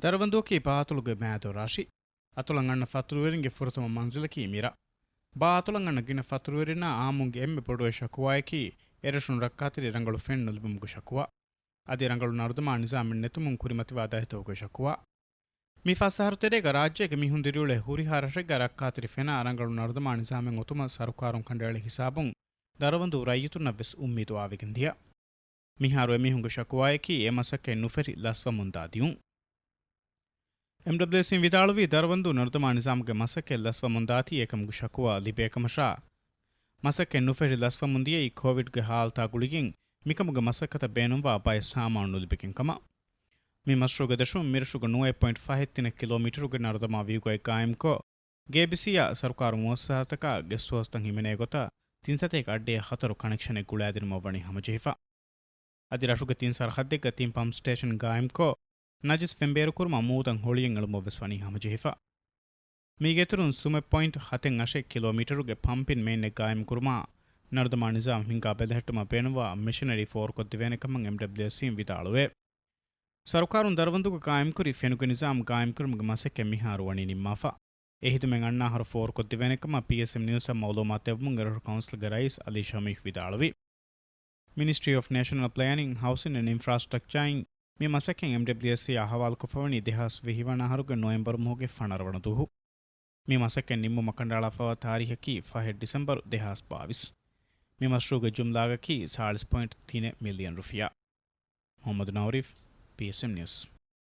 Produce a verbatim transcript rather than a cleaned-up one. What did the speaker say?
ދަރުވަންދޫއަކީ ބާއަތޮޅުގެ މައިދުރަށި. އަތޮޅަށް އަންނަ ފަތުރުވެރިންގެ ފުރަތަމަ މަންޒިލަކީ މިރަށް. ބާއަތޮޅަށް އަންނަ ގިނަ ފަތުރުވެރިންނާ އާއްމުންގެ އެންމެ ބޮޑު ޝަކުވާއަކީ، އެރަށުން ރައްކާތެރި ރަނގަޅު ފެން ނުލިބުމުގެ ޝަކުވާ. އަދި ރަނގަޅު ނަރުދަމާ ނިޒާމެއް ނެތުމުން ކުރިމަތިވާ ދަތިތަކުގެ ޝަކުވާ. މި ފަސް އަހަރު ތެރޭގަ ރާއްޖޭގެ މީހުން ދިރިއުޅޭ ހުރިހާ ރަށެއްގަ ރައްކާތެރި ފެނާ ރަނގަޅު ނަރުދަމާ ނިޒާމެއް އޮތުމަށް ސަރުކާރުން ކަނޑައެޅި ހިސާބުން ދަރުވަންދޫ ރައްޔިތުންނަށް ވެސް އުއްމީދު އާވެގެން ދިޔަ. މިހާރު އެމީހުންގެ ޝަކުވާއަކީ އެ މަސައްކަތް ނުފެށި ލަސްވަމުންދާ ދިޔުން. އެމްޑަބްލިއުސީން ވިދާޅުވީ، ދަރުވަންދޫ ނަރުދަމާ ނިޒާމުގެ މަސައްކަތް ލަސްވަމުންދާތީ އެކަމުގެ ޝަކުވާ ލިބޭކަމަށާ، މަސައްކަތް ނުފެށި ލަސްވަމުންދިޔައީ ކޯވިޑްގެ ހާލަތާ ގުޅިގެން މިކަމުގެ މަސައްކަތަށް ބޭނުންވާ ބައެއް ސާމާނު ނުލިބިގެން ކަމަށް. މި މަޝްރޫޢުގެ ދަށުން މިރަށުގެ ނުވައެއް ޕޮއިންޓް ފަހެއް ތިނެއް ކިލޯމީޓަރުގެ ނަރުދަމާ ވިއުގައެއް ގާއިމްކޮށް، ގޭބިސީއާ ސަރުކާރު މުއައްސަސާތަކާ ގެސްޓްހައުސްތައް ހިމެނޭ ގޮތަށް ތިން ސަތޭކަ އަށްޑިހަ ހަތަރު ކަނެކްޝަނެއް ގުޅާދިނުމަށް ވަނީ ހަމަޖެހިފަ. އަދި ރަށުގެ ތިން ސަރަހައްދެއްގަ ތިން ޕަމްޕް ސްޓޭޝަން ގާއިމްކޮށް، ނަޖިސް ފެންބޭރުކުރުމަށް މޫދަށް ހޮޅިއެއް އެޅުމަށް ވެސް ވަނީ ހަމަޖެހިފަ. މީގެ އިތުރުން ސުމެއް ޕޮއިންޓް ހަތެއް އަށެއް ކިލޯމީޓަރުގެ ޕަމްޕިން މެއިންއެއް ގާއިމްކުރުމާ، ނަރުދަމާ ނިޒާމް ހިންގާ ބެލެހެއްޓުމަށް ބޭނުންވާ މެޝިނަރީ ފޯރުކޮށްދެވޭނެ ކަމަށް އެމްޑަބްލިއުސީން ވިދާޅުވޭ. ސަރުކާރުން ދަރުވަންދޫގަ ގާއިމްކުރި ފެނުގެ ނިޒާމް ގާއިމްކުރުމުގެ މަސައްކަތް މިހާރު ވަނީ ނިންމާފަ. އެ ހިދުމަތް އަންނަ އަހަރު ފޯރުކޮށްދެވޭނެ ކަމަށް ޕީއެސްއެމް ނިއުސްއަށް މައުލޫމާތު ދެއްވުމުން އެރަށު ކައުންސިލްގެ ރައީސް އަލީ ޝަމީހް ވިދާޅުވި. މިނިސްޓްރީ އޮފް ނޭޝަނަލް ޕްލޭނިން، ހައުސިން އެންޑް އިންފްރާސްޓްރަކްޗާއިން މި މަސައްކަތް އެމްޑަބްލިއުއެސްއީއާ ހަވާލުކޮށްފަވަނީ ދެހާސް ވިހި ވަނަ އަހަރުގެ ނޮވެމްބަރު މަހުގެ ފަނަރަ ވަނަ ދުވަހު. މި މަސައްކަތް ނިންމުމަށް ކަނޑައަޅާފަވާ ތާރީހަކީ ފަހެއް ޑިސެމްބަރު ދެހާސް ބާވީސް. މި މަޝްރޫޢުގެ ޖުމްލާގަކީ ސާޅީސް ޕޮއިންޓް ތިނެއް މިލިއަން ރުފިޔާ. މުޙައްމަދު ނައުރީފް، ޕީއެސްއެމް ނިއުސް.